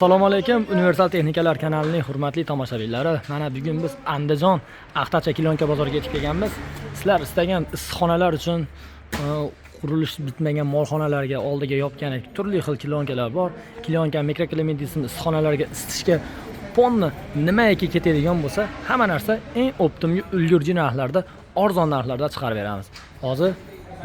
Assalomu alaykum, Universal Texnikalar kanalining hurmatli tomoshabinlari. Mana bugun biz Andijon Axtacha Kilonka bozoriga yetib kelganmiz. Sizlar istagan issiqxonalar uchun qurilish bitmagan molxonalarga oldiga yopgan turli xil kilonkalar bor. Kilonka, mikroklimatizm, issiqxonalarga isitishga ponni nimaiki ketadigan bo'lsa, hamma narsa eng оптом ulgurji narxlarda, arzon narxlarda chiqarib beramiz. Hozir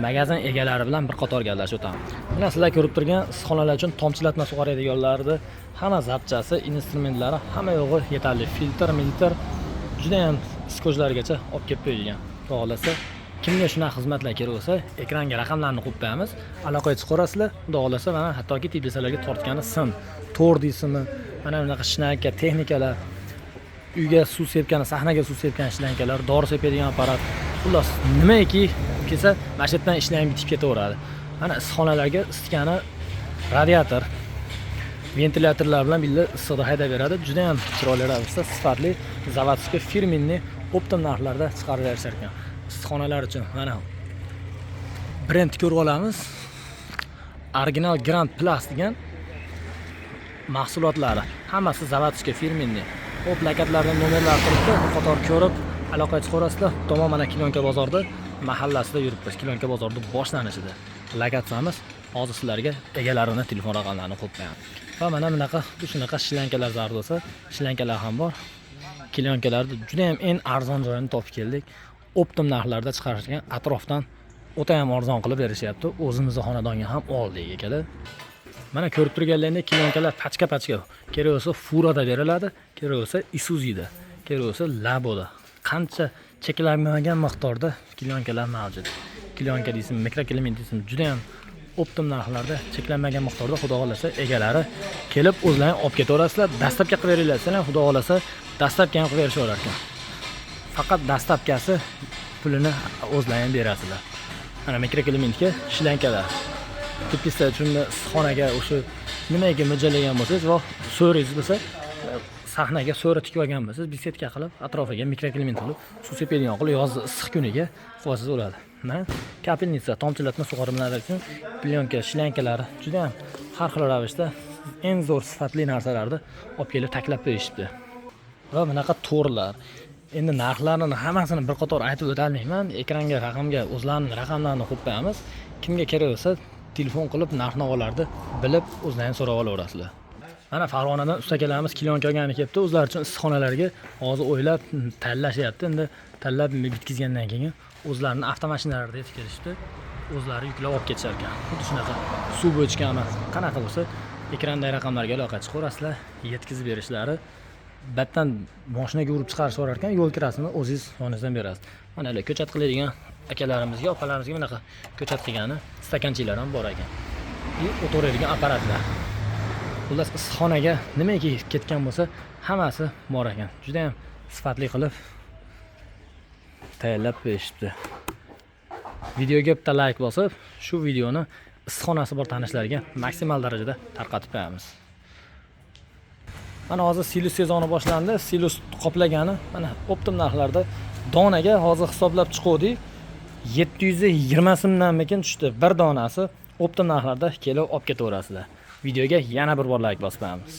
magazin egalari bilan bir qator gaplashib o'tamiz. Mana sizlar ko'rib turgan issiqxonalar uchun tomchilatma sug'oradiganlarni hamma zapchasi, instrumentlari, hamma yo'g'i yetarli. Filtr, miltr juda ham iskojlargacha olib kelib qo'yilgan. Xudo xohlasa, kimga shunaqa xizmatlar kerak bo'lsa, ekranga raqamlarni qo'yib qo'yamiz. Aloqaga chiqaverasizlar. Xudo xohlasa, mana hattoki teplisalarga tortgani sim, to'r deysizmi, mana bunaqa shnaka, texnikalar, uyga suv sepgan, sahnaga suv sepgan shlankalar, dori sepadigan apparat. Xullas, nimaiki kelsa, mana shu yerdan ishlar ham bitib ketaveradi. Mana issiqxonalarga isitgani radiator, ventilyatorlar bilan birga issiqda haydab beradi. Juda ham chiroyli ravishda, sifatli, заводской, фирменный, оптом narxlarda chiqarib berishar ekan. Issiqxonalar uchun mana brend ko'rib olamiz. Original Grand Plus degan mahsulotlari hammasi заводской, фирменный. O plakatlarda nomerlar turibdi, bir qator ko'rib aloqaga chiqaverasizlar. Tomon mana Kilonka bozorida mahallasida yuribmiz. Kilonka bozorida boshlanishida lokatsiyamiz. Hozir sizlarga egalarini telefon raqamlarini qo'yib qo'yaman. Va mana bunaqa shunaqa shlankalar zarur bo'lsa, shlankalar ham bor. Kilonkalarni juda ham eng arzon joyini topib keldik. Оптом narxlarda chiqarishgan, atrofdan o'ta ham arzon qilib berishyapti. O'zimizni xonadonga ham oldik, akalar. Mana ko'rib turganlaringdek kilonkalar pachka-pachka. Kerak bo'lsa furada beriladi, kerak bo'lsa Isuzu'da, kerak bo'lsa Laboda. Qancha cheklanmagan miqdorda kilonkalar mavjud. Kilonka deysizmi, mikrokiliment deysizmi, juda ham оптом narxlarda, cheklanmagan miqdorda. Xudo xohlasa, egalari kelib o'zlaring olib ketaverasizlar. Доставка qilib beringlar desalar, xudo xohlasa, доставка ham qilib berishaverar ekan. Faqat доставка si pulini o'zlaring berasizlar. Mana mikroklimentga shlankalar. Teplitsa uchun, issiqxonaga o'sha nimaga mo'ljallagan bo'lsangiz va so'ringiz bo'lsa, sahnaga so'ri tikib olgan bo'lsangiz, беседка qilib, atrofiga mikrokliment qilib, suv sepadigan qilib, yozni issiq kuniga qilib olsangiz bo'ladi. Mana капельница, tomchilatma sug'orimlar uchun plyonka, shlankalari juda ham har xil ravishda eng zo'r sifatli narsalarni olib kelib taklab qo'yishibdi. Va bunaqa to'rlar. Endi narxlarini hammasini bir qator aytib o'tolmayman. Ekranga raqamga o'zlarining raqamlarini qo'yib qo'yamiz. Kimga kerak bo'lsa, telefon qilib narx-navolarni bilib, o'zlaring so'rab olaverasizlar. Mana Farg'onadan usta akalarimiz kilonka olgani kelibdi. O'zlari uchun issiqxonalarga hozir o'ylab tanlashyapti. Endi tanlab bitkazgandan keyin o'zlarini avtomashinalarida yetib kelishibdi. O'zlari yuklab olib ketishar ekan. Xuddi shunaqa suv bochkami, qanaqa bo'lsa, ekrandagi raqamlarga aloqa chiqaverasizlar, yetkazib berishlari battan moshinaga urib chiqarishib ekan, yo'l kirasini o'zingiz yoningizdan berasiz. Mana hali ko'chat qiladigan akalarimizga, opalarimizga bunaqa ko'chat qilgani stakanchilar ham bor ekan. И o'tiradigan apparatlar. Xullas, issiqxonaga nimaiki ketgan bo'lsa, hammasi bor ekan. Juda ham sifatli qilib tayyorlab berishibdi. Videoga bitta layk bosib, shu videoni issiqxonasi bor tanishlarga maksimal darajada tarqatib qo'yamiz. Mana hozir silus sezoni boshlandi. Silus qoplagani mana оптом narxlarda donaga hozir hisoblab chiquvdik. 720 so'mdanmikin tushdi bir donasi. Оптом narxlarda kelib olib ketaverasizlar. Videoga yana bir bor layk bosib qo'yamiz.